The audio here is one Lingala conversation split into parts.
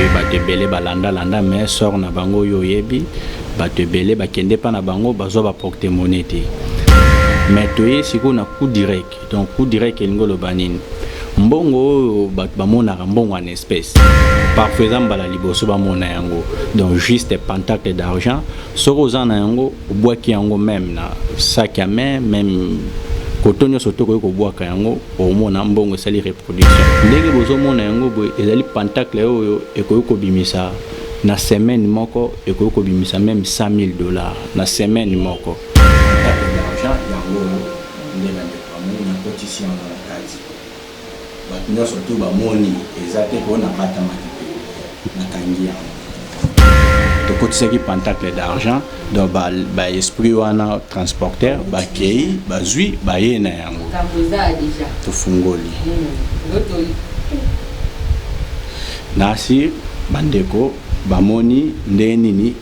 Oui, bato ebele balandalanda, mais sort na bango oyo oyebi, bato ebele bakende mpa na bango, bazwa baporte-monnaie te. Mais toye sikoyo na coup direct. Donc coup direct elingi oloba nini? Mbongo oyo bato bamonaka, mbongo en espèce, parfois eza mbala liboso bamona yango. Donc juste pentacle d'argent, soki oza na yango, obwaki yango même na sac ya main, même koto nyonso tokoki kobwaka yango, omona mbongo esali reproduction. Ndenge bozomona yango boye, ezali pentacle oyo ekoki kobimisa na semaine moko, ekoki kobimisa même 100 000 $ na semaine moko. Pentacle d'argent yango oyo nde bandeko bamoni, nakotisi yango na kati, bato nyonso tu bamoni. Eza te mpo nabatamaki te, nakangi yango. Tokotisaki pentacle d'argent, donc baesprit ba wana transporteur bakei, bazwi, baye na yango. Tofungoli nasi, bandeko bamoni ndenge nini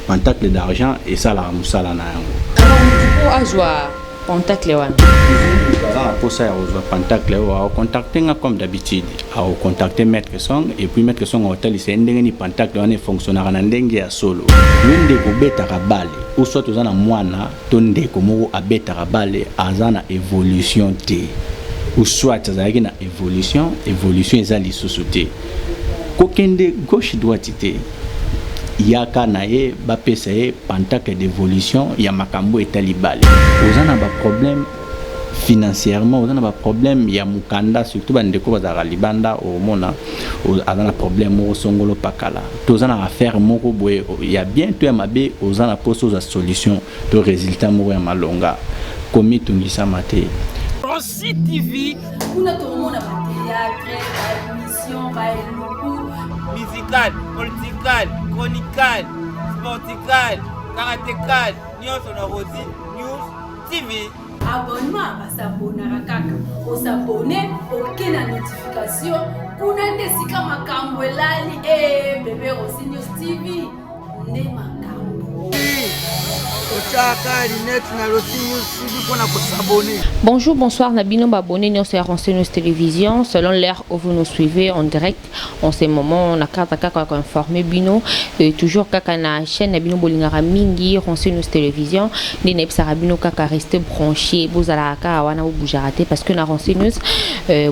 pentacle d'argent esalaka mosala na yango. Azwa pentacle wana? Aza na mposa ya kozwa pentacle oyo, akocontacte nga comme d'habitude, akocontacte Maître Song, et puis Maître Song akotalisa ye ndenge nini pentacle wana efonctionnaka na ndenge ya solo. Yo ndeko obetaka balle, ou soit oza na mwana to ndeko moko abetaka balle, aza na évolution te, ou soit azalaki na évolution, évolution eza lisusu te, kokende gauche droite te, yaka na ye, bapesa ye pentacle d'évolution ya makambo etali balle. Oza na baproblème financièrement, oza na baproblème ya mokanda, surtout bandeko bazalaka libanda, omona aza na problème moko songolo pakala, to oza na affaire moko boye ya bien to ya mabe, oza na mposa ozwa solution to résultat moko ya malonga, komitungisama te. Rossy TV. Kuna tokomona bathéâtre, baémission, baeluku. Musical, political, chronical, sportical, karatécal, nyonso na Rossy News TV. Abonnement, basabonaka kaka, osabone, oke na notification. Kuna nde esika makambo elali. E bebe, Rossy News TV nde makambo. Otyaka linete na Rossy News TV mpona kosabone. Bonjour, bonsoir, na bino abonné sur Rossy News Télévision. Selon l'heure où vous nous suivez en direct, en ce moment, on a carte kaka informé bino, et toujours kaka na chaîne na bino bolingara mingi, Rossy News Télévision. Nde nayebisaka bino kaka rester branché, bozalaka kaka wana, bobougeaka te, parce que na Rossy News,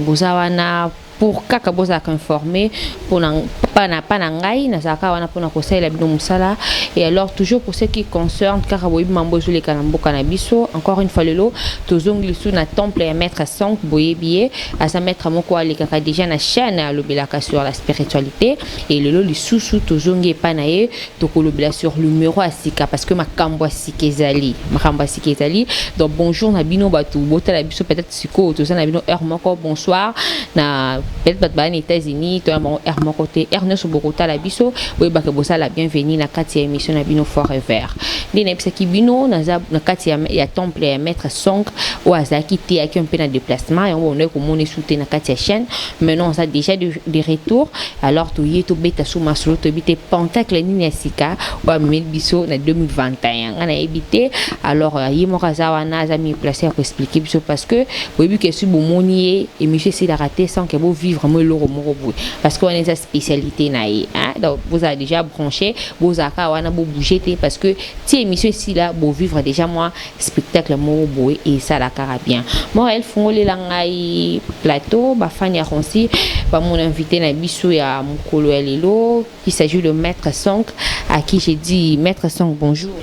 boza wana pour kaka bozalaka informé. Mpona pa na ngai, nazalaka wana mpona kosalela bino mosala. Et alors, toujours pour ce qui concerne kaka boyebi mambo ezoleka na mboka na biso, encore une fois lelo tozongi lisusu na temple ya Maître Sank. Boyebi ye, aza maître moko alekaka déjà na chaîne, alobelaka sur la spiritualité. Et lelo lisusu tozongi epai na ye, tokolobela sur numéro ya sika, parce que makambo ya sika ezali, makambo ya sika ezali. Donc bonjour na bino bato botala biso peut-être sikoyo, toza na bino heure moko, bonsoir na peut-être bato baya na États-Unis, toya bango heure moko te. Heure nyonso bokotala biso, boyebaka bosala bienvenue na kati ya émission na bino Forever. Nde nayebisaki bino, naza na kati ya temple ya Maître Song oyo azalaki te, ayaki mpe na déplacement, yango bondoki komona esu te na kati ya chaîne. Maintenant oza déjà de retour, alors toye tobeta so masolo. Toyebi te pentacle nini ya sika oyo amemeli biso na 2021, ngai nayebi te. Alors ye moko aza wana, aza mieux placé ya koexpliquer biso, parce que boyebi ke soki bomoni ye, émission esilaka te sans ke bovivre mo eloko moko boye, parce que wana eza spécialité na ye, hein? Donc bozala déjà branché, bozalaka wana, bobouge te, parce que ti émission esila, bovivre déjà mwa spectacle moko boye esalaka kaka bien. Morael, fungolela ngai plateau, bafani ya Ronsi bamona invité na biso ya mokolo ya lelo. Il s'agit de Maître Song, à qui j'ai dit: Maître Song, bonjour.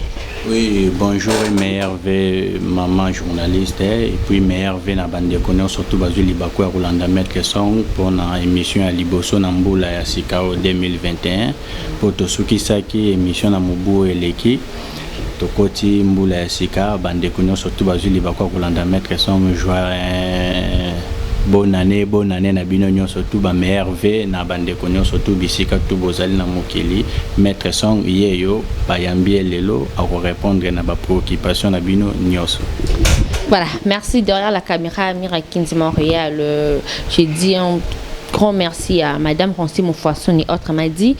Oui, bonjour et meilleurs vœux, maman journaliste, et puis meilleurs vœux na bandeko nyonso surtout bazwi libaku ya kolanda Maître Song mpona émission ya liboso na mbula ya sika oyo 2021, mpo tosukisaki émission na mobu oyo eleki, tokoti mbula ya sika. Bandeko nyonso tu bazwi libaku ya kolanda Maître Song, joie, bonne année, bonne année na bino nyonso tu, bameilleurs vœux na bandeko nyonso tu bisika tu bozali na mokili. Maître Song ye yo bayambi ye lelo, akorépondre na bapréoccupation na bino nyonso. Voilà, merci. Derrière la caméra, Mira Kins Montréal. J'ai dit un Grand merci à Madame Ronsi Moufouassouni, autrement dit,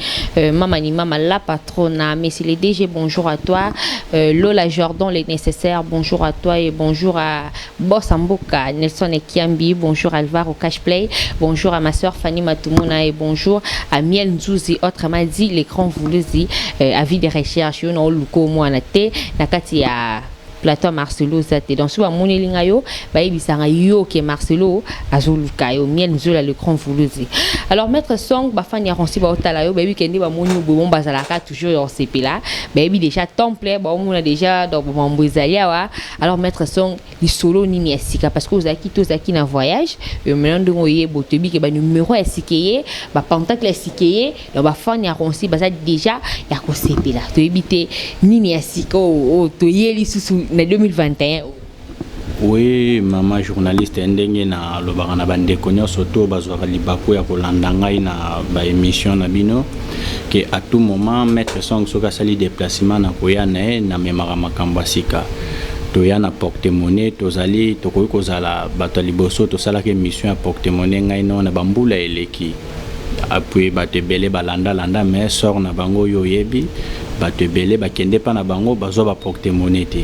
Mama ni Mama la patronne, Monsieur le DG, bonjour à toi. Lola Jordan, les nécessaires, bonjour à toi et bonjour à Boss Mboka, Nelson Ekiambi, bonjour Alvaro Cashplay, bonjour à ma soeur Fanny Matumuna et bonjour à Miel Nzouzi, autrement dit, les grands voulouzi, avis de recherche, yo na oluko mwana te, na kati ya plateau Marcelo za te. Donc soki bamoneli ngai yo, bayebisanga yo ke Marcelo azoluka yo, Miel Nzola, le grand voulouzi. Alors Maître Song, bafani ya Ronsi baotala yo, bayebi kende bamoni yo boye, bazalaka toujours ya osepela, bayebi déjà temple baomona déjà. Donc mambo ezali awa. Alors Maître Song, lisolo nini ya sika? Parce que ozalaki te, ozalaki na voyage. Maintenant ndenge oyeba, toyebi ke banuméro ya sika ye, bapentacle ya sika ye. Donc bafani ya Ronsi baza déjà ya kosepela. Toyebi te nini ya sika oyo toye lisusu na 2021. Oui, mama journaliste, ndenge nalobaka na bandeko nyonso to bazwaka libaku ya kolanda ngai na baémission na bino ke à tout moment Maître Song soki asali déplacement na koya na ye, namemaka makambo ya sika. Toya na porte-monnaie, tozali, tokoki kozala bato ya liboso tosalaka émission ya porte-monnaie, ngai no na bambula eleki. Apui bato ebele balandalanda, mais sort na bango oyo oyebi, bato ebele bakende mpa na bango, bazwa baporte-monnaie te.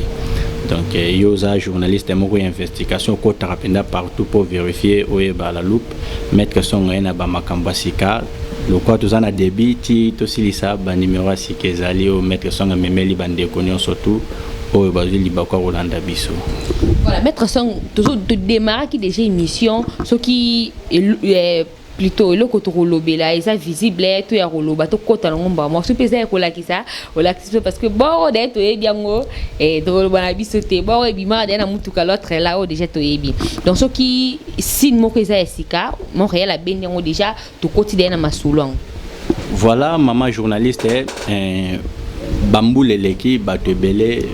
Donc yo oza journaliste moko ya investigation, okotaka mpenza partout mpo vérifier, oyeba la loupe. Maître Songo ye na bamakambo ya sika. Lokola toza na début ti tosilisa, banimero ya sika ezali oyo Maître Songo amemeli bandeko nyonso tu oyo bazwi libaku ya kolanda biso. Voilà, Maître Song, todémarraki déjà émission. Soki plutôt eloko tokolobela eza visible to ya koloba, tokɔta nango mbala moko. Soki mpe eza ya kolakisa, olakisi biso, parce que boro daye toyebi yango, tokoloba na biso te. Boro ebimaka daye na mutuka, l'autre là oyo déjà toyebi. Donc soki signe moko eza ya sika, Montréal abendi yango déjà, tokoti daye na masolo yango. Voilà, mama journaliste, bambula eleki, bato ebele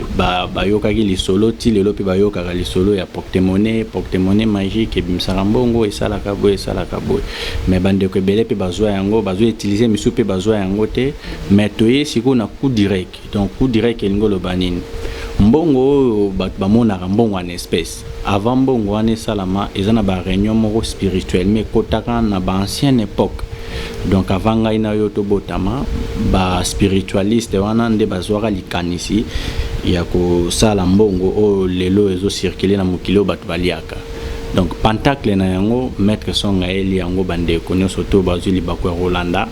bayokaki lisolo, ti lelo mpe bayokaka lisolo ya porte-monnaie, porte-monnaie magique ebimisaka mbongo, esalaka boye, esalaka boye. Mais bandeko ebele mpe bazwa yango, bazwa utiliser, misusu mpe bazwa yango te. Mais toye sikoyo na coup direct. Donc coup direct elingi oloba nini? Mbongo oyo bato bamonaka, mbongo en espèce, avant mbongo wana esalama, eza na baréunion moko spirituellement ekotaka na baancienne époque. Donc avant ngai na yo tobotama, baspiritualiste wana nde bazwaka likanisi ya kosala mbongo oyo lelo ezocircule na mokili oyo bato baliaka. Donc pentacle na yango, Maître Songa ayeli yango bandeko nyonso to bazwi libaku ya kolanda,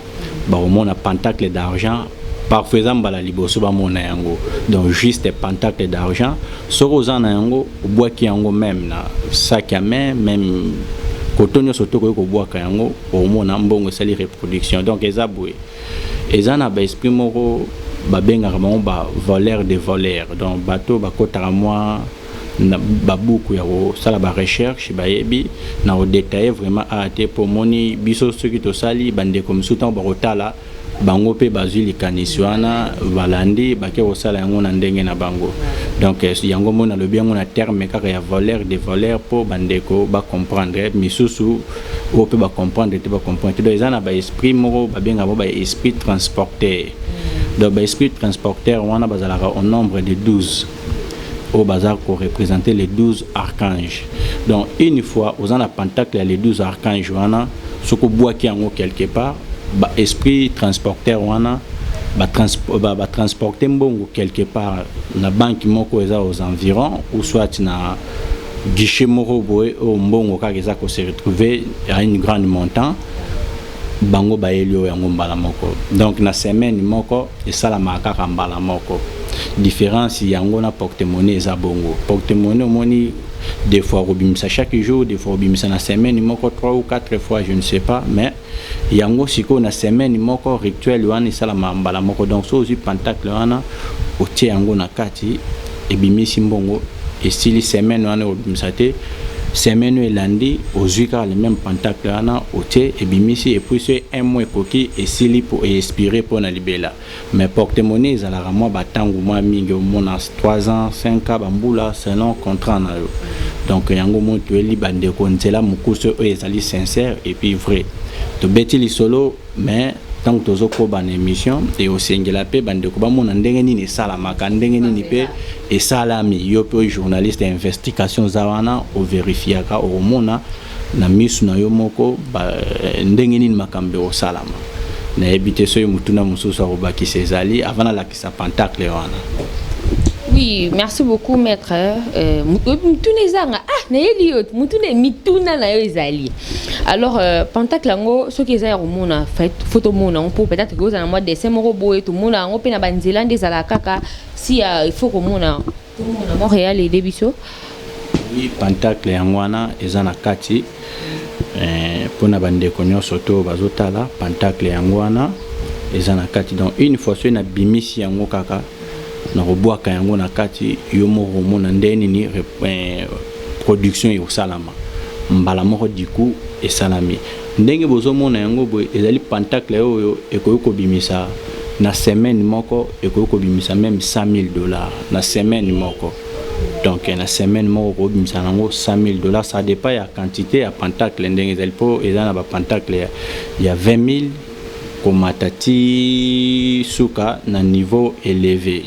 bakomona pentacle d'argent. Parfois eza mbala liboso bamona yango. Donc juste pentacle d'argent, soki oza na yango, obwaki yango même na sac à main, même koto nyonso tokoki kobwaka yango, omona mbongo esali reproduction. Donc eza boye, eza na baesprit moko babengaka bango bavoleur de voleur. Donc bato bakotaka mwa na babuku ya kosala barecherche, bayebi na kodétailler vraiment aa te, mpo omoni biso soki tosali, bandeko mosusu ntango bakotala bango mpe bazwi likanisi wana, balandi, bake kosala yango na ndenge na bango. Donc yango moni nalobi yango na terme kaka ya voleur de voleur, mpo bandeko bacomprendre. Misusu oyo mpe bacomprendre te, bacomprendre te. Donc eza na baesprit moko babengaka bango baesprit transporteur. Donc baesprit transporteur wana bazalaka au nombre de 12, oyo baza koreprésenter les 12 archanges. Donc une fois oza na pentacle ya les 12 archanges wana, soki obwaki yango quelque part, baesprit transporteur wana batransporte mbongo quelque part na banque moko eza aux environs, ou soit na guichet moko boye oyo mbongo kaka eza kose retrouver à une grande montant. Bango bayeli oyo yango mbala moko. Donc na semaine moko esalamaka kaka mbala moko. Différence yango na porte-monnaie eza bongo. Porte-monnaie, omoni, des fois kobimisa chaque jour, des fois kobimisa na semaine moko 3 ou 4 fois, je ne sais pas. Mais yango sikoyo na semaine moko, rituel wana esalamaka mbala moko. Donc so ozwi pentacle wana, otie yango na kati, ebimisi mbongo, esili semaine wana, obimisa te. Semaine oyo elandi, ozwi kaka le même pentacle wana, otie, ebimisi. Et puis so un mois ekoki, esili po expire mpo na libela. Mais porte-monnaie ezalaka mwa batango mwa mingi, omona 3 ans, 5 ans, bambula, selon contrat na yo. Donc yango moi toyeli bandeko nzela mokuse oyo ezali sincère et puis vrai. Tobeti lisolo, mais ntango tozokoba na émission, eosengela mpe bandeko bamona ndenge nini esalamaka, ndenge nini mpe esalami. Yo mpe oyo journaliste ya investigation oza wana, ovérifiaka, okomona Na misu na yo moko ba, ndenge nini makambo ekosalama. Nayebi te soki motuna mosusu akobakisa ezali avant nalakisa pentacle wana. Oui, merci beaucoup maître. Mutuna ezanga ah nayeli yo mutuna mituna na yo ezali. Alors pentacle yango soki eza ya komona faut tomona yango mpo peut-être que ozala na mwa dessin moko boye tomona yango mpe na banzela nde ezalaka kaka si il faut komona tomona Montréal ede biso. Oui, pentacle yango wana eza na kati mpona bandeko nyonso to bazotala pentacle yango wana eza na kati. Donc une fois soki nabimisi yango kaka nakobwaka yango na kati, yo moko omona nde nini production ekosalama mbala moko. Du coup esalami ndenge bozomona yango boye. Ezali pentacle oyo ekoki kobimisa na semaine moko, ekoki kobimisa même 100 000 $ na semaine moko. Donc na semaine moko okobimisa nango 100 000 $. Ça dépend ya quantité ya pentacle ndenge ezali, mpo eza na bapentacle ya 20 000 komata ti suka na niveau élevé.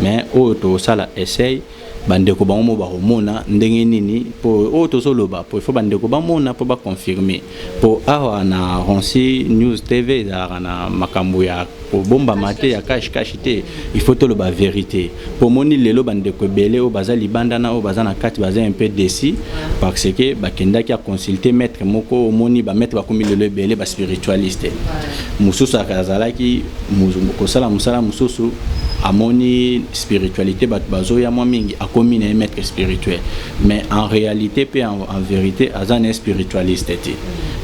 Mais oyo tokosala essai, bandeko bango mo bakomona ndenge nini, mpo oyo tozoloba, mpo ifo bandeko bamona mpo baconfirme, mpo awa na Ronsi News TV ezalaka na makambo ya kobombama te, ya cache cache te. Il faut toloba vérité, mpo omoni lelo bandeko ebele oyo baza libanda na oyo baza na kati baza un peu déçus parce que bakendaki ya consulter maître moko. Omoni bamaître bakomi lelo ebele, baspiritualiste mosusu azalaki kosala mosala mosusu, amoni spiritualité bato bazoya mwa mingi, akomi na ye maître spirituel, mais en réalité mpe en vérité aza na ye spiritualiste te.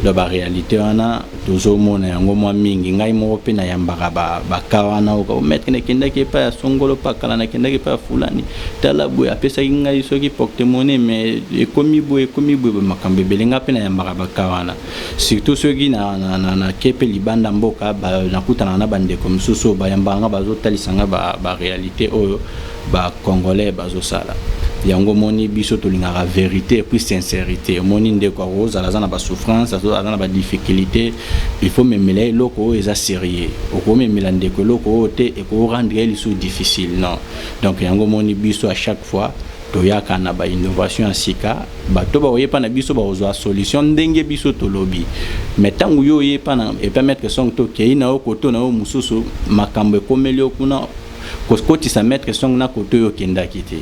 Donc baréalité wana tozomona yango mwa mingi. Ngai moko mpe nayambaka baka wana oka maître, nakendaki epai ya songolo pakala, nakendaki epai ya fulani, tala boye apesaki ngai soki porte-monnaie, mais ekomi boye, ekomi boye, makambo ebele. Ngai mpe nayambaka baka wana, surtout soki nake mpe libanda mboka, nakutanaka na bandeko mosusu oyo bayambaka nga, bazotalisa nga baréalité oyo bacongolais bazosala yango. Omoni, biso tolingaka vérité et puis sincérité. Omoni, ndeko akozala aza na basouffrance, aza na badifficulté, il faut memela eloko oyo eza sérieux. Okomemela ndeko eloko oyo te ekorendre ye lisusu difficile, non. Donc yango omoni biso à chaque fois toyaka na bainnovation ya sika. Bato bakoyepa na biso bakozwa solution ndenge biso tolobi. Mais ntango yo oyepa na epa maître Song to okei na yo koto na yo mosusu, makambo ekomeli yo kuna, kokotisa maître Song na koto oyo okendaki te.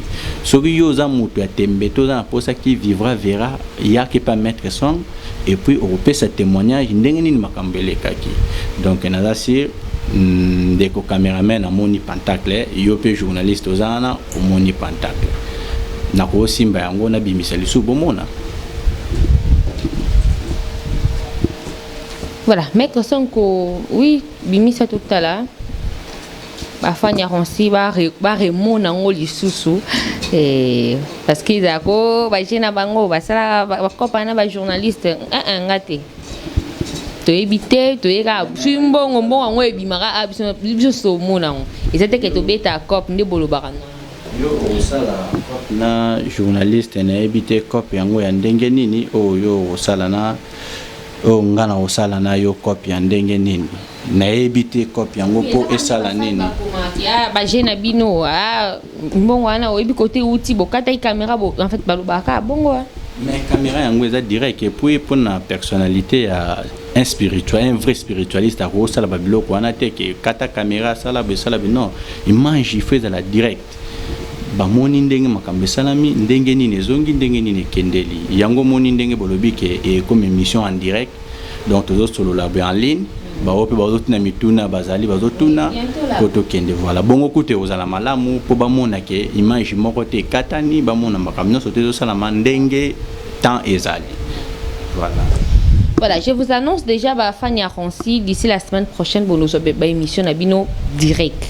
Soki yo oza moto ya tembe to oza na mposa, qui vivra verra. Yaka epa maître Song et puis okopesa témoignage ndenge nini makambo elekaki. Donc naza sur ndeko cameraman amoni pentacle, yo mpe journaliste oza wana omoni pentacle, nakosimba yango nabimisa lisusu bomona. Voilà, maître Sonko, oui, bimisa totala bafani ya Ronsi baremona yango lisusu parce que ezalako baje na bango basalaka bakopa na bajournaliste nga te toyebi te. Toyeka soki mbongo mbongo yango ebimaka biso biso tomona yango eza te ke tobeta coop nde bolobaka no. Yo okosala coop na journaliste, nayebi te coop yango ya ndenge nini oyo yo okosala na oyo nga na kosala na yo. Coop ya ndenge nini? Nayebi te coop yango mpo esala nini. Baje na bino, mbongo wana oyebi kote euti, bokataki caméra. En fait balobaka bongo. Mais caméra yango eza direct. Et puis mpona personnalité ya un spirituel, un vrai spiritualiste akosala babiloko wana te ke kata caméra, asala bo esala bo. Non, image il faut ezala direct. Bamoni ndenge makambo esalami, ndenge nini ezongi, ndenge nini ekendeli yango. Omoni ndenge bolobi ke ekomi émission en direct, donc tozosolola boye en ligne, bao mpe bazotuna mituna, bazali bazotuna po tokende. Voilà, bongo kutu ekozala malamu mpo bamona ke image moko te ekatani, bamona makambo nyonso te ezosalama ndenge temps ezali. Voilà. Voilà, je vous annonce déjà ba fan ya Ronsi, d'ici la semaine prochaine bon nous ba émission na bino direct.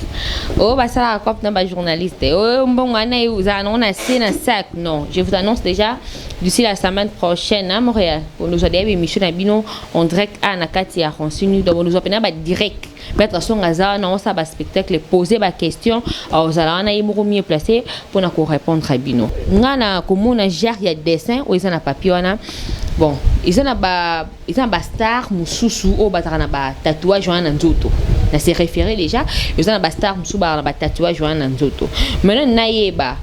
Oh ba sala coop na ba journaliste. Oh mbongo ana eza on a na sac. Non, je vous annonce déjà d'ici la semaine prochaine à Montréal. Bon nous a émission na bino en direct à na kati ya Ronsi donc nous appena ba direct. Maître Songa aza na osala ba spectacle, poser ba question, ozala wana ye moko mieux placé mpona korépondre bino. Nga na komona genre ya dessin oyo eza na papier wana, bon, eza na bastar mosusu oyo bazalaka na batatouage wana na nzoto. Na se référé déjà, eza na bastar mosusu bazalaka na batatouage wana na nzoto. Maintenant nayeba,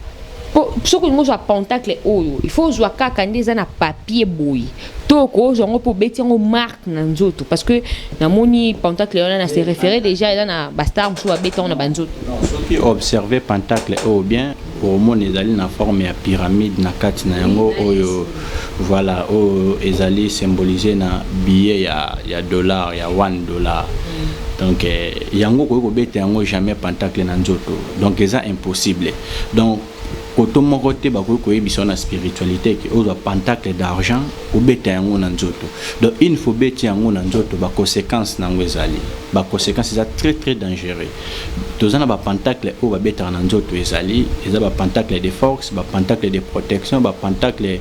soki olingi ozwa pentacle oyo, il faut ozwa kaka nde eza na papier boye. To okozwa yango mpo obeti yango marque na nzoto, parce que namoni pentacle wana na se référé déjà, eza na bastar mosusu babeti yango na banzoto. Soki observe pentacle oyo bien, omona ezali na forme ya pyramide na kati na yango oyo, voilà, oyo ezali symbolise na billet ya dollar, ya 1 dollar. Donc yango okoki kobeta yango jamais, pentacle na nzoto, donc eza impossible. Donc koto moko te bakoki koyebisa na spiritualité ke ozwa pentacle d'argent, obeta yango na nzoto. Donc une fois obeti yango na nzoto, baconséquence na yango ezali, baconséquence eza très très dangereux. Toza na bapentacle oyo babetaka na nzoto, ezali, eza bapentacle de force, bapentacle de protection, bapentacle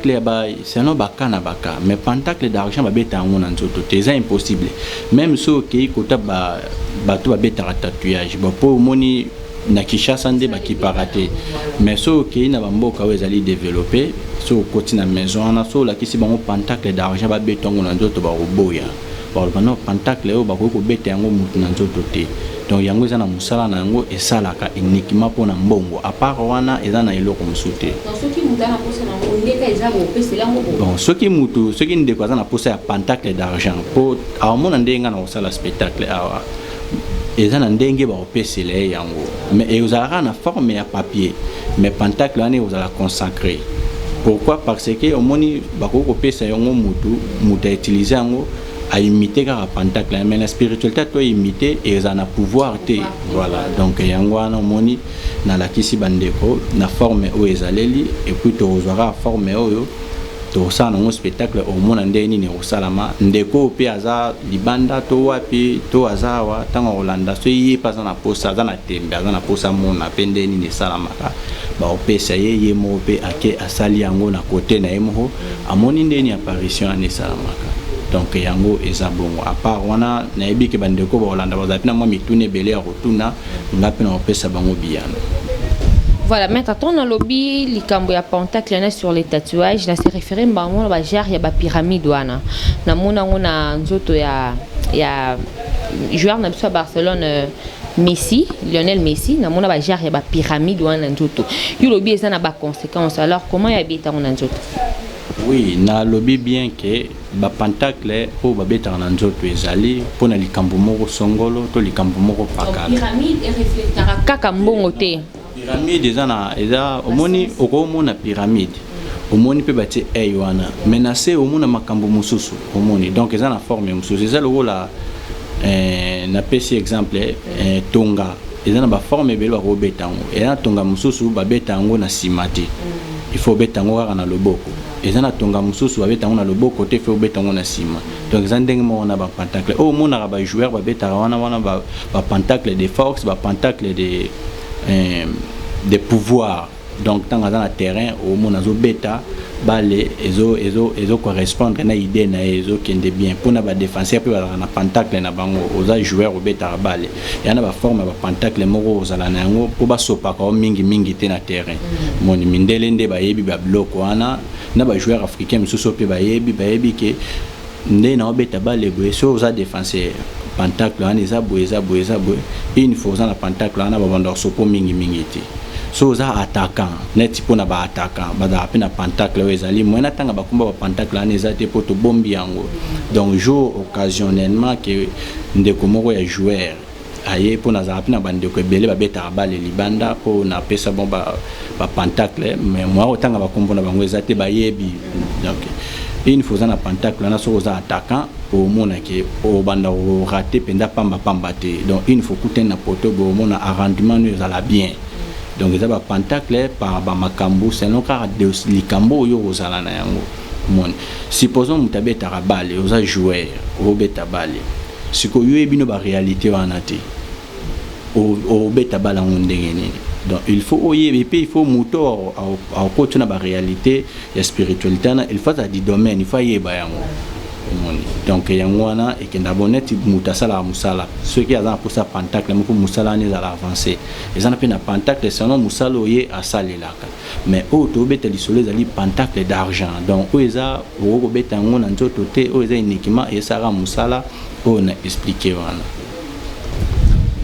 ya ba selon baka na baka. Mais pentacle d'argent, babeta yango na nzoto te, eza impossible. Même soki okei kota bato babetaka tatouage, bon, mpo omoni na Kinshasa nde bakipaka te, mais soki okei na bamboka oyo ezali développé, soki okoti na maison wana, soki olakisi bango pentacle d'argent, babeta yango na nzoto, bakoboya, bakoloba: "Non, pentacle oyo bakoki kobeta yango motu na nzoto te." Donc yango eza na mosala na yango, esalaka uniquement mpona mbongo, à part wana eza na eloko mosusu te. Soki moto aza na posa nango, ndeka eza bopesela yango? Bon, soki mutu, soki ndeko aza na posa ya pentacle d'argent, mpo aomona ndenge nga na kosala spectacle awa, eza na ndenge bakopesela ye yango, mais ezalaka na forme ya papier. Mais pentacle wana ekozala consacré. Pourquoi? Parce que omoni, bakoki kopesa yango mutu, mutu autilize yango, aimite kaka pentacle, mais na spiritualité to imite ezala na pouvoir te. Voilà, donc yango wana omoni nalakisi bandeko na forme oyo ezaleli. Et puis tokozwa kaka forme oyo, tokosala nango spectacle, omona ndenge nini ekosalama. Ndeko oyo mpe aza libanda to wapi to aza awa, ntango akolanda, so ye mpe aza na posa, aza na tembe, aza na posa amona mpe ndenge nini esalamaka, baopesa ye, ye moko mpe ake asali yango na kote na ye moko, amoni ndenge nini apparition wana esalamaka. Donc yango eza bongo. À part wana, nayebi ke bandeko bakolanda bazala mpe na mwa mituna ebele ya kotuna nga, mpe na kopesa bango biyano. Voilà, maître, attends, nalobi likambo ya pentacle na sur les tatouages, na se référé bango na bagenre ya bapyramide wana. Namona yango na nzoto ya joueur na biso ya Barcelone, Messi, Lionel Messi. Namona bagenre ya bapyramide wana na nzoto. Yo lobi eza na baconséquence, alors comment ya beta yango na nzoto? Oui, nalobi bien ke bapentacle oyo babetaka na nzoto ezali mpona likambo moko songolo to likambo moko pakala. Pyramide ereflectaka kaka mbongo te? Pyramide eza na, eza, omoni, okomona pyramide, omoni mpe batie ey wana, mais na se omona makambo mosusu, omoni. Donc eza na forme mosusu, eza lokola napesi exemple, tonga eza na baforme ebele bakobeta yango. Eza na tonga mosusu babeta yango na nsima te, il faut obeta yango kaka na loboko. Eza na tonga mosusu babeta yango na loboko te, faut obeta yango na nsima. Donc eza ndenge moko na bapentacle oyo omonaka bajoueur babetaka wana. Wana bapentacle de force, bapentacle de pouvoir. Donc ntango aza na terrain, omona azobeta balle, ezo correspondre na idée na ye, ezokende bien. Mpona badéfenseur mpe bazalaka na pentacle na bango. Oza joueur, obetaka balle, ya na baforme ya bapentacle moko ozala na yango mpo basopaka o mingimingi te na terrain. Moni mindele nde bayebi babiloko wana, na bajoueur africain mosusu mpe bayebi ke nde na obeta balle boye, so oza défenseur, pentacle wana eza boye, eza boye, eza boye. Une fois oza na pentacle wana, babanda kosopo mingimingi te. So oza attaquant, neti mpona baattaquant bazalaka mpe na pentacle oyo ezali moyen natanga bakomba bapentacle wana eza te mpo tobombi yango. Donc jour occasionnellement ke ndeko moko ya joueur aye, mpo nazala mpe na bandeko ebele babetaka balle libanda, mpo napesa bon bapentacle, mais moya kotanga bakombo na bango eza te, bayebi. Donc une fois oza na pentacle wana, soki oza attaquant, omona ke obanda korater mpenza pambapamba te. Donc une fois okutani na poto boye, omona arrangement no ezala bien. Donc eza bapentacle par bamakambo selon kaka likambo oyo kozala na yango. Omoni, supposons moto abetaka balle, oza joueur, obeta balle, sikoyo oyebi no baréalité wana te, obeta balle yango ndenge nini? Donc il faut oyeba mpe, il faut moto akoti na baréalité ya spiritualité wana, il faut azala du domaine, il faut ayeba yango, omoni. Donc yango wana ekenda bo neti moto asalaka mosala, soki aza na mposa pentacle moko, mosala wana ezala avancé, eza na mpe na pentacle selon mosala oyo asalelaka. Mais oyo tobeta lisolo ezali pentacle d'argent. Donc oyo eza, okoki kobeta yango na nzoto te, oyo eza uniquement esalaka mosala oyo na expliqué wana.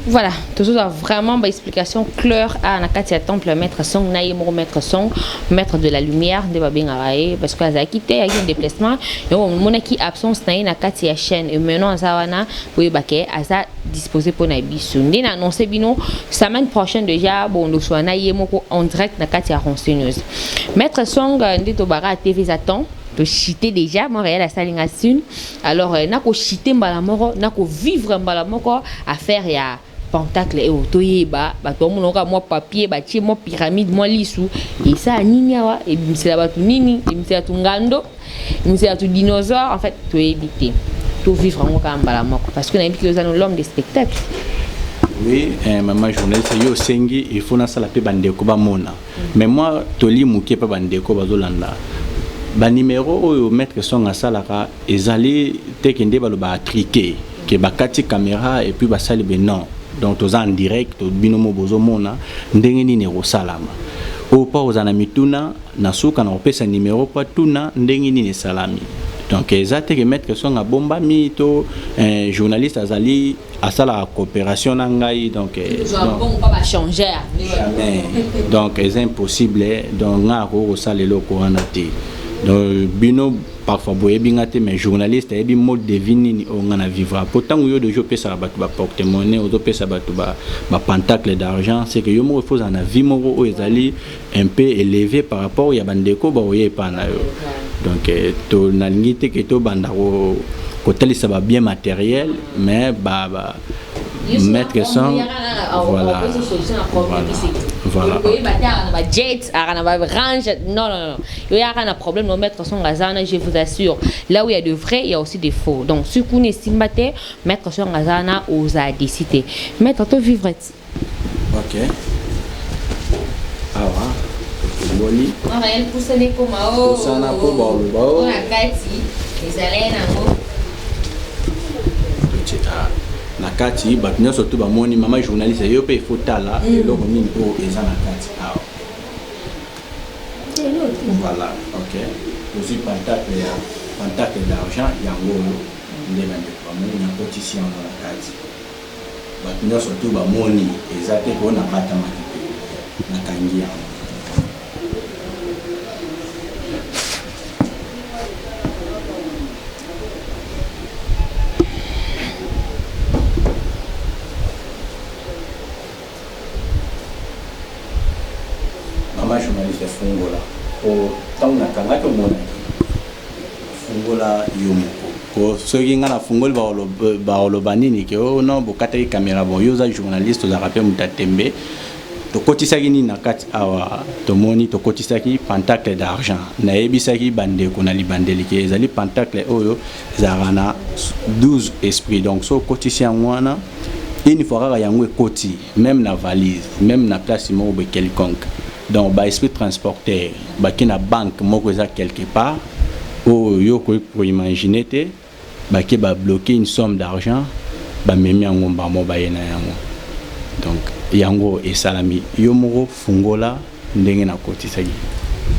Voilà, tozozwa vraiment baexplication claire awa na kati ya temple ya maître Song na ye moko maître Song, maître de la lumière nde babengaka ye, parce que azalaki te, ayaki na déplacement, yango omonaki absence na ye na kati ya chaîne. Et maintenant aza wana, boyeba ke aza disposé mpo na biso. Nde na annonce bino semaine prochaine déjà bondoswa na ye moko en direct na kati ya Ronce News. Maître Song, nde tobaka TV eza temps tochite déjà Montréal asali nga sune. Alors nakochite mbala moko, nakovivre mbala moko affaire ya pentacle oyo toyeba. Bato bamona kaka mwa papier batie mwa pyramide, mwa lisu, esala nini awa? Ebimisela bato nini? Ebimisela bato ngando, ebimisela bato dinosaure? En fait toyebi te, tovivre yango kaka mbala moko, parce que nayebi ki oza no l'homme de spectacle. Oui, mama journaliste, yo osengi il faut nasala mpe bandeko bamona, mais moi toli moke mpe bandeko bazolanda banimero oyo maître Song asalaka ezali te ke nde balobaka truqué, ke bakati caméra et puis basali be. Non, donc toza en direct, bino mo bozomona ndenge nini ekosalama. Oyo mpo ozala na mituna, na suka na kopesa nimero mpo atuna ndenge nini esalami. Donc eza te ke maître Song abombami to journaliste azali asalaka coopération na ngai. Donc donc bachangeur. Jamais, donc eza impossible. Donc nga akoki kosala eloko wana te. Donc bino parfois boyebi nga te, mais journaliste ayebi mode de vie nini oyo nga na vivra. Po ntango yo deja opesaka bato baporte monnaie, ozopesa bato bapentacle d'argent, c'est que yo moko il faut ozala na vie moko oyo ezali un peu élevé par rapport ya bandeko baoya epa na yo. Donc to nalingi te ke tobanda kotalisa babien matériel, mais ba maître Song, voilà. Oyeba te aka na bajet, aka na barange. Non, non, non, yo yaka na problème no maître Song aza wana. Je vous assure, là où il y a de vrai, il y a aussi des faux. Donc soki kuna esimba te, maître Song aza wana, ozala desi te. Maître, to vivre ti. Ok, awa tofungoli. Réel pusana ekoma o. Pusana mpo baloba o. Na kati ezalai nango. Totie na kati, bato nyonso to bamoni. Mama journaliste, yo mpe ifo tala eloko nini oyo eza na kati awa. Voilà, ok, ozwi pentacle ya pentacle d'argent, yango oyo nde bandeko bamoni. Nakotisi yango na kati, bato nyonso to bamoni. Eza te mpo nabatamaki te, nakangi yango. Mama journaliste, fungola po ntango nakangaki omonaki. Fungola yo moko ko. Soki ngai nafungoli, bakoloba nini? Ke o non, bokataki caméra. Bon, yo oza journaliste, ozalaka mpe moto ya tembe. Tokotisaki nini na kati awa? Tomoni tokotisaki pentacle d'argent. Nayebisaki bandeko na libandeli ke ezali pentacle oyo ezalaka na 12 esprit. Donc so okotisi yango wana, une fois kaka yango ekoti, même na valise, même na place moko boye quelconque, donc baesprit transporteur bake na banque moko eza quelque part oyo yo okoki koimagine te, bake babloquer une somme d'argent, bamemi yango mbamo, baye na yango. Donc yango esalami. Yo moko fungola ndenge nakotisaki.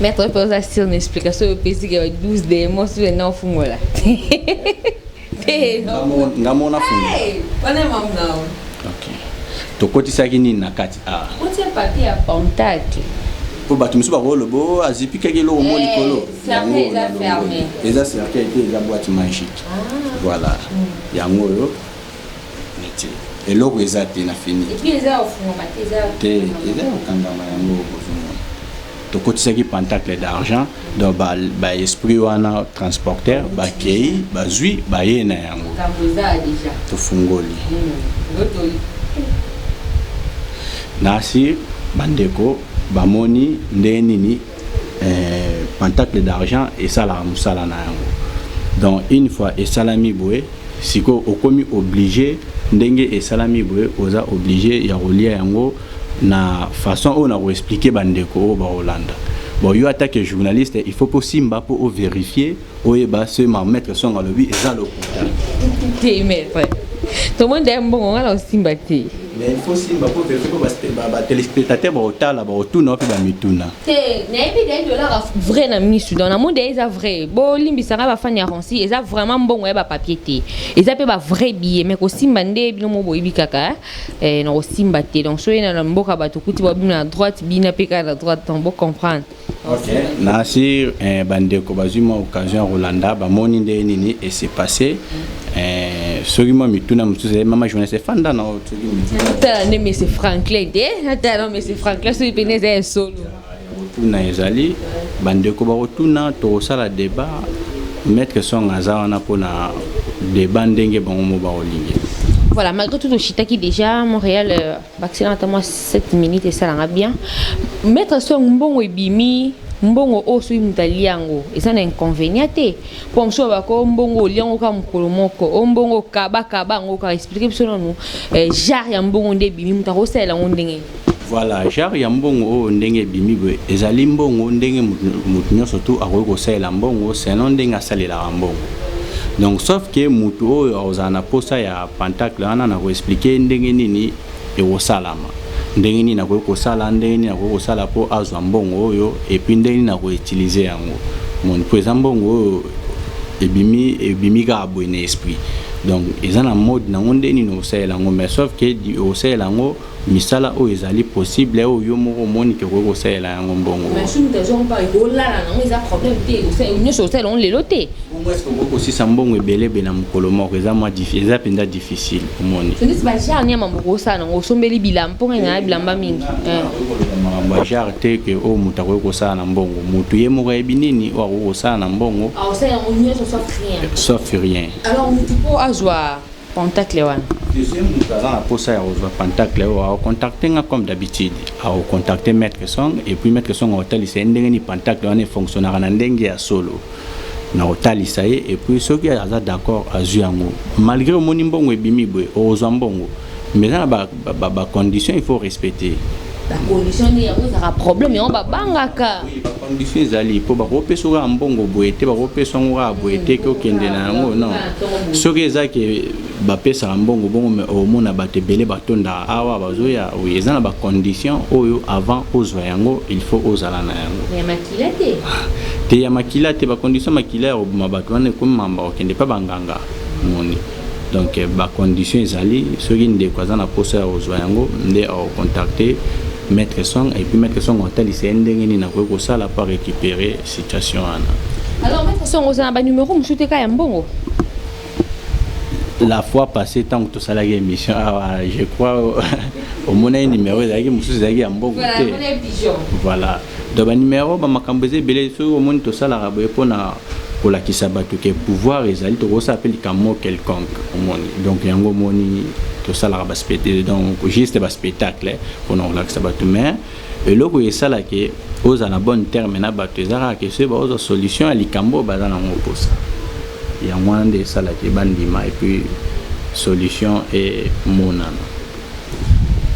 Maître mpe oza sur na explication oyo opesi ke 12 démons soki na ofungola te. Nga moko nafungola. Wana mamu nao. Ok, tokotisaki nini na kati a? Otia papier ya pentacle. Mpo bato mosusu bakoloba o azipikaki eloko mo likolo. Cercueil eza fermé. Eza cercueil te, eza boîte magique. Voilà, yango oyo neti eloko eza te na fini. Et puis eza ya kofungama te, eza te, eza ya kokangama. Yango bozomona, tokotisaki pentacle d'argent. Donc baesprit wana transporteur bakei, bazwi, baye na yango. Makambo eza déjà. Tofungoli nasi, bandeko bamoni ndenge nini pentacle d'argent esalaka mosala na yango. Donc une fois esalami boye, sikoyo okomi obligé, ndenge esalami boye, oza obligé ya kolia yango na façon oyo na koexpliquer bandeko oyo bakolanda. Bon, yo atake journaliste, il faut posimba mpo ovérifie, oyeba ce ma maître Song alobi eza lokuta. Te, maître. Tomoni daye mbongo nga na osimba te. Mais il faut simba po vérifier po ba téléspectateurs baotala, baotuna mpe bamituna. Te, nayebi daye dollar vrai na misu. Donc namoni daye eza vrai. Bolimbisanga, bafani ya Ronsi, eza vraiment mbongo ya bapapier te, eza mpe bavrai billet. Mais kosimba nde bino mo boyebi kaka na kosimba te. Donc soki na mboka bato kuti babima na droite, bina mpe kaka na droite. Donc bocomprendre. Ok, nasi bandeko bazwi mwa occasion ya kolanda, bamoni nde nini ese passé. Soki mwa mituna mosusu ezali, mama journaliste, efanda na soki mituna. Tala nde monsieur Franklin te, natala na monsieur Franklin soki pene eza ya solo. Kotuna ezali, bandeko bakotuna, tokosala débat. Maître Song aza wana mpona débat ndenge bango mo bakolingi. Voilà, malgré tout toshitaki déjà Montréal, vaccin ata mwa 7 minutes esalanga bien. Maître Song, mbongo ebimi, mbongo oyo soki moto alia yango eza na inconvénient te? Mpo mosusu bako mbongo olia yango kaka mokolo moko, o mbongo kabakaba yango kaka. Explique biso nanu genre ya mbongo nde ebimi, moto akosalela yango ndenge. Voilà, genre ya mbongo oyo ndenge ebimi boye, ezali mbongo ndenge motu nyonso tu akoki kosalela mbongo selon ndenge asalelaka mbongo. Donc sauf que motu oyo akozala na posa ya pentacle wana, na koexpliquer ndenge nini ekosalama, ndenge nini akoki kosala, ndenge nini akoki kosala mpo azwa mbongo oyo, et puis ndenge nini akoutiliser yango. Moni mpo eza mbongo oyo ebimi, ebimi kaka boye na esprit. Donc eza na mode nango nde nini osalela yango. Mais sauf que osalela yango misala oyo ezali possible, oyo yo moko omoni ke okoki kosalela yango mbongo. Mais soki moto azongo mpa ekolala nango, eza problème te? Nyonso osalela yango lelo te. Bongo est-ce okoki kosisa mbongo ebele ebe na mokolo moko? Eza mwa eza mpenza difficile, omoni. So neti bagenre ni ya mambo kosala nango, osombeli bilamba, mpo ngai na bilamba mingi. Makambo ya genre te ke oyo moto akoki kosala na mbongo, motu ye moko ayebi nini oyo akoki kosala na mbongo. Osala yango nyonso sauf rien. Sauf rien. Alors motu mpo azwa pentacle wana? Deuxième, moto aza na posa ya kozwa pentacle oyo, akocontacte nga comme d'habitude, akocontacte Maître Song, et puis Maître Song akotalisa ye ndenge nini pentacle wana efonctionnaka na ndenge ya solo. Na kotalisa ye, et puis soki aza d'accord, azwi yango. Malgré omoni mbongo ebimi boye, okozwa mbongo, mais eza na bacondition il faut respecter. Bacondition nde yango ezalaka problème, yango babangaka. Bacondition ezali mpo bakopesa kaka mbongo boye te, bakopesa yango kaka boye te ke okende na yango. Non, soki eza ke bapesaka mbongo bongo, mais omona bato ebele batondaka awa bazoya. Oui, eza na bacondition oyo avant ozwa yango, il faut ozala na yango. Ya makila te? Te, ya makila te. Bacondition makila ya koboma bato wana ekomi mamba, kokende mpa banganga moni. Donc bacondition ezali, soki ndeko aza na posa ya kozwa yango, nde akocontacte Maître Song, et puis Maître Song akotalisa ye ndenge nini akoki kosala po récupérer situation wana. Alors Maître Song, oza na banuméro mosusu te ka ya mbongo? La fois passée, ntango tosalaki émission awa, je crois omonaki numéro ezalaki mosusu, ezalaki ya mbongo te. Voilà, donc banuméro, bamakambo eza ebele. Soki omoni tosalaka boye mpona kolakisa bato ke pouvoir ezali, tokosala mpe likambo quelconque, omoni. Donc yango omoni tosalaka donc juste baspectacle mpona kolakisa bato. Mais eloko esalaki ozala na bon terme na bato eza kaka ke soki baozwa solution ya likambo oyo baza nango mposa, yango wana nde esalaki bandima, et puis solution emonana.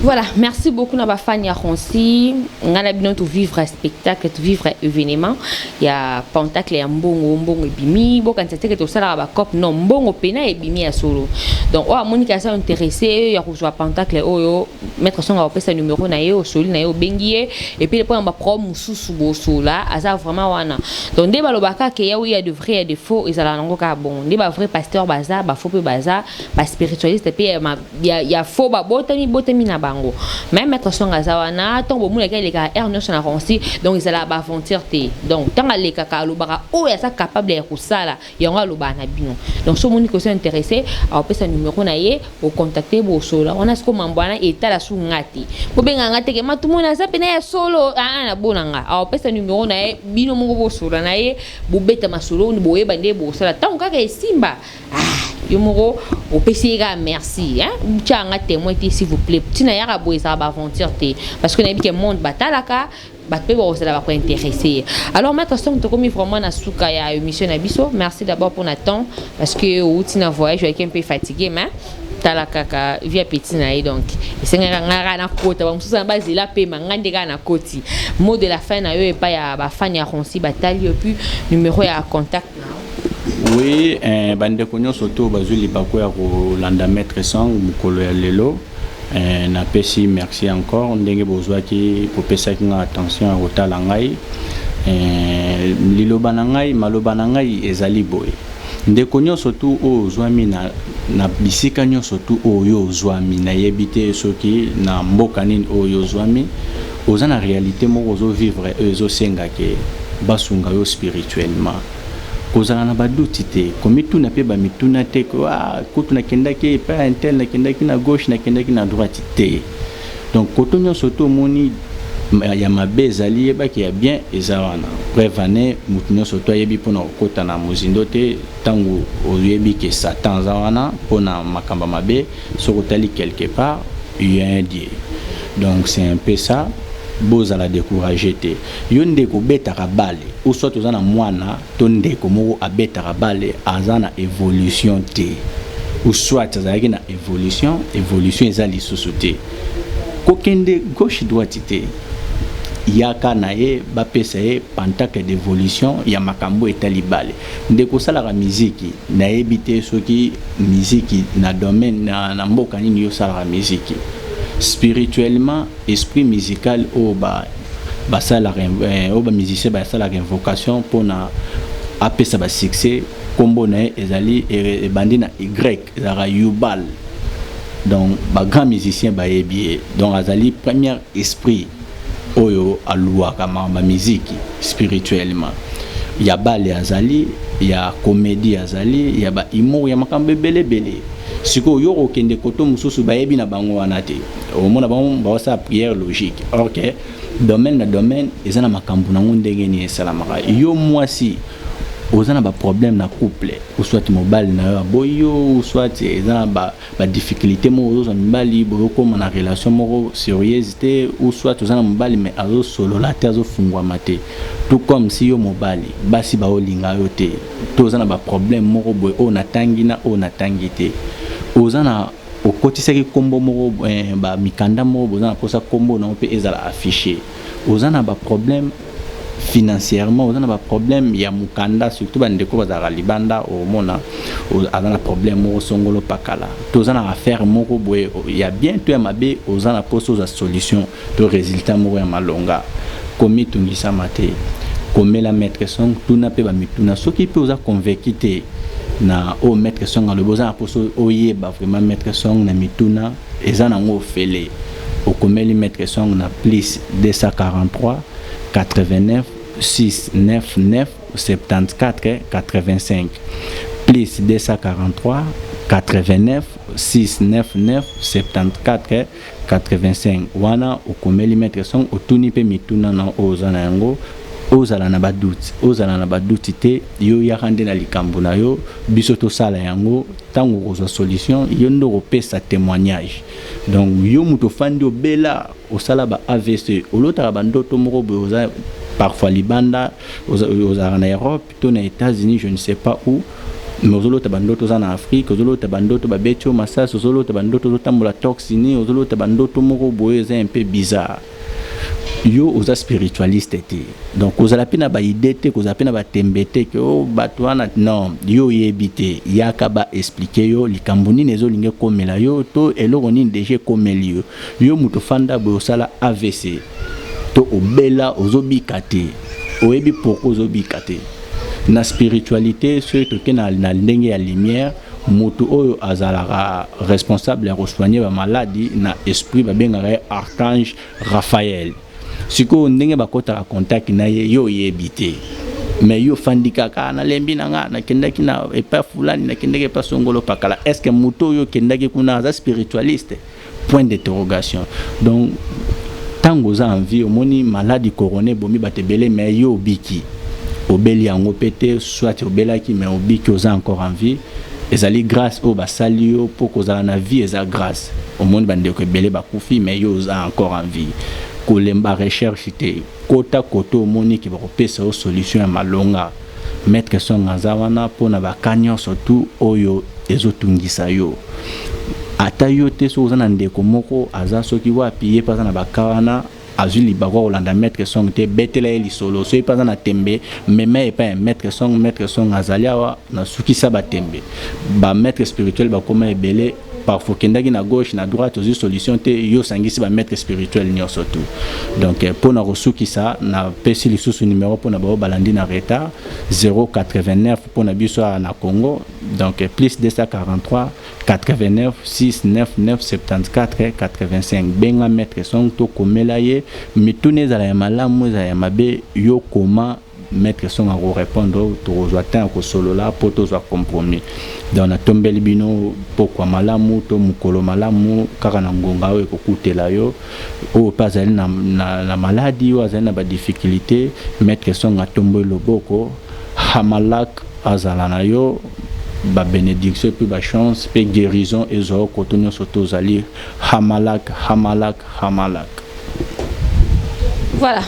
Voilà, merci beaucoup na bafani ya Ronsi. Nga na bino tovivre spectacle, tovivre événement ya pentacle ya mbongo. Mbongo ebimi, bokanisa te ke tosalaka bacope. Non, mbongo pena ebimi ya solo. Donc oyo amoniki aza intéressé ya kozwa pentacle oyo, Maître Songa akopesa numéro na ye, osoli na ye, obengi ye, et puis mpona baproblème mosusu bosola, aza vraiment wana. Donc nde balobaka ke ya ya de vrai, ya de faux, ezalaka nango kaka bongo. Nde bavrai pasteur baza, bafaux mpe baza, baspiritualiste mpe ya faux babotami botami na bango. Mais Maître Songa aza wana. Ntango bomonaki alekaka aire nyonso na Ronsi, donc ezalaka baaventure te. Donc ntango alekaka, alobaka oyo aza capable ya kosala, yango alobaka na bino. Donc so omoni koso intéressé, akopesa numéro na ye, ocontacte, bosola wana. Siko mambo wana etala su nga te, bobenga nga teke matumona aza pena ya solo aa na bona nga. Akopesa numéro na ye, bino moko bosola na ye, bobeta masolo, boyeba nde bosala. Ntango kaka esimba, ah, yo moko opesi ye kaka merci. Tia nga témoin te, s'il vous plaît. Ntina yaka boye ezalaka baaventure te, parce que nayebi ke monde batalaka bato mpe bakozala bakointéressé. Alors Maître Song, tokomi vraiment na suka ya émission na biso. Merci d'abord pour na temps, parce que outi na voyage, oyaki un peu fatigué, mais tala kaka vie appétit na ye. Donc esengaka nga kaka nakota, bamosusu na bazela pema, nga nde kaka nakoti. Mot de la fin na yo epai ya bafani ya Ronsi batali yo, puis numéro ya contact na yo. Oui, eh, bandeko nyonso to bazwi libaku ya kolanda Maître Song mokolo ya lelo, eh, napesi merci encore ndenge bozwaki kopesaki nga attention ya kotala ngai. Eh, liloba na ngai, maloba na ngai ezali boye: ndeko nyonso tu oyo ozwami na bisika nyonso tu oyo ozwami, nayebi te soki na mboka nini oyo ozwami, oza na réalité moko ozovivre oyo ezosenga ke basunga yo spirituellement, kozala na badoutes te, komituna mpe bamituna te ko ah, kutu nakendaki epai ya un tel, nakendaki na gauche, nakendaki na droite te. Donc koto nyonso to omoni ya mabe ezali, yebaki ya bien eza wana. Preuve ane, motu nyonso to ayebi mpona kokɔta na mozindo te. Ntango oyebi ke Satan aza wana mpona makambo mabe, soki otali quelque part, il y a un Dieu. Donc c'est un peu ça. Bozala découragé te. Yo ndeko obetaka balle, ou soit oza na mwana to ndeko moko abetaka balle, aza na évolution te, ou soit azalaki na évolution, évolution eza lisusu te, kokende gauche droite te, yaka na ye bapesa ye pentacle d'évolution ya makambo etali balle. Ndeko osalaka miziki, nayebi te soki miziki na domaine na mboka nini yo osalaka miziki. Spirituellement, esprit musical oyo basalaka, oyo bamusicien basalaka invocation mpona apesa basuccès, nkombo na ye ezali ebandi na Y, ezalaka Yubal. Donc bagrand musicien bayebi ye. Donc azali premier esprit oyo aluwaka makambo ya miziki spirituellement. Ya balle azali, ya comédie azali, ya bahumour, ya makambo ebele ebele. Sikoyo yo kokende koto mosusu, bayebi na bango wana te, omona bango baosala prière logique, or que domaine na domaine eza na makambo nango ndenge nini esalamaka. Yo mwasi oza na baproblème na couple, ou soit mobali na yo aboyi yo, ou soit eza na badifficulté moko, ozozwa mibali, bozokóma na relation moko sérieuse te, ou soit oza na mobali mais azosolola te, azofungwama te, tout comme si yo mobali basi baolinga yo te, to oza na baproblème moko boye oyo natangi na oyo natangi te, oza na okotisaki nkombo moko, eh, bamikanda moko boza na mposa nkombo nango mpe ezala affiché, oza na baproblème financièrement, oza na baproblème ya mokanda, surtout bandeko bazalaka libanda, omona aza na problème moko songolo pakala, to oza na affaire moko boye ya bien to ya mabe, oza na mposa ozwa solution to résultat moko ya malonga, komitungisama te, komela Maître Song, tuna mpe bamituna. Soki mpe oza convaincu te na oyo Maître Song alobi, oza na mposa oyeba vraiment Maître Song na mituna, eza nango ofele, okomeli Maître Song na plus 243 89 699 74 85, plus 243 89 699 74 85. Wana okomeli Maître Song, otuni mpe mituna na oyo oza na yango. Ozala na badoutes, ozala na badoutes te. Yo yaka nde na likambo na yo, biso tosala yango. Ntango okozwa solution, yo nde okopesa témoignage. Donc yo moto ofandi, obela, osala ba AVC, olotaka bandoto moko boye, oza parfois libanda, ozalaka na Europe to na États-Unis, je ne sais pas où, mais ozolota bandoto oza na Afrique, ozolota bandoto babeti yo masasi, ozolota bandoto ozotambola torse nu, ozolota bandoto moko boye eza un peu bizarre. Yo oza spiritualiste te, donc kozala mpe na baidées te, kozala mpe na batembe te ke o bato wana, non, yo oyebi te, yaka baexpliquer yo likambo nini ezolinga ekomela yo to eloko nini déjà ekomeli yo. Yo moto ofanda boye, osala AVC to obela, ozobika te, oyebi pourquoi ozobika te. Na spiritualité, soki toke na ndenge ya lumière, moto oyo azalaka responsable ya kosoigner bamaladi na esprit, babengaka ye archange Raphaël. Sikoyo ndenge bakɔtaka contact na ye, yo oyebi te, mais yo ofandi kaka, nalembi na nga, nakendaki na epai fulani, nakendaki epai songolo pakala. Est ce que moto oyo okendaki kuna aza spiritualiste? Point d'interrogation. Donc ntango oza en vie, omoni maladi corona ebomi bato ebele, mais yo obiki, obeli yango mpe te, soit obelaki mais obiki, oza encore en vie, ezali grâce oyo basali yo mpo kozala na vie eza grâce. Omoni bandeko ebele bakufi, mais yo oza encore en vie. Kolemba recherche te, kota kote omoni ke bakopesa yo solution ya malonga. Maître Song aza wana mpona baka nyonso tu oyo ezotungisa yo, ata yo te. Soki oza na ndeko moko aza soki wapi, ye mpe aza na baka wana. Azwi libaku ya kolanda Maitre Song te, betela ye lisolo. Soki pe aza na tembe, mema ye epai ya Maitre Song. Maitre Song azali awa, nasukisa ba tembe. Ba maitres spirituels bakoma ebele, parfois okendaki na gauche, na droite, ozwi solution te, yo osangisi ba maitres spirituels nionso tout. Donc po na kosukisa, napesi lisusu numero po na baoyo balandi na retard, 089 po na biso awa na Congo, donc plus 243 89 699 74 85 benga maître song to komela ye mituna ezala ya malamu ezala ya mabe yo koma maître song ako répondre tokozwa temps ya kosolola mpo tozwa compromis donc natombeli bino pokwa malamu to mokolo malamu kaka na ngonga oyo ekokutela yo oyo mpe azali na, na, na maladi oyo azali na badifficulté maître song atomboli loboko hamalak Azala na yo ba benediction et puis ba chance pe guerison ezwa yo koto nionso to ozali hamalak hamalak hamalak. Voilà.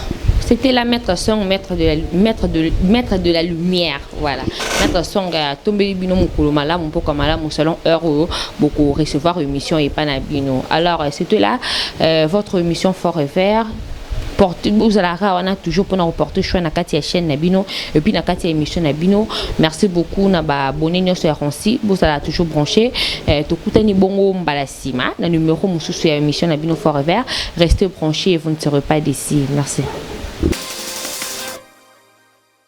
C'était la maître song, maître de la, maître de, maître de la lumière. Voilà. Maître song a tombé bino mukolo malamu mpoka malamu selon heure oyo boko recevoir émission et pas na bino. Alors c'était là votre émission Fort et Vert. Porte bozalaka wana toujours pona ko porter choix na kati ya chaîne na bino et puis na kati ya émission na bino. Merci beaucoup na ba abonnés nyonso ya Ronsi, bozala toujours branché. Eh, tokutani bongo mbala sima na numéro mosusu ya émission na bino Forever. Restez branchés et vous ne serez pas déçus. Merci.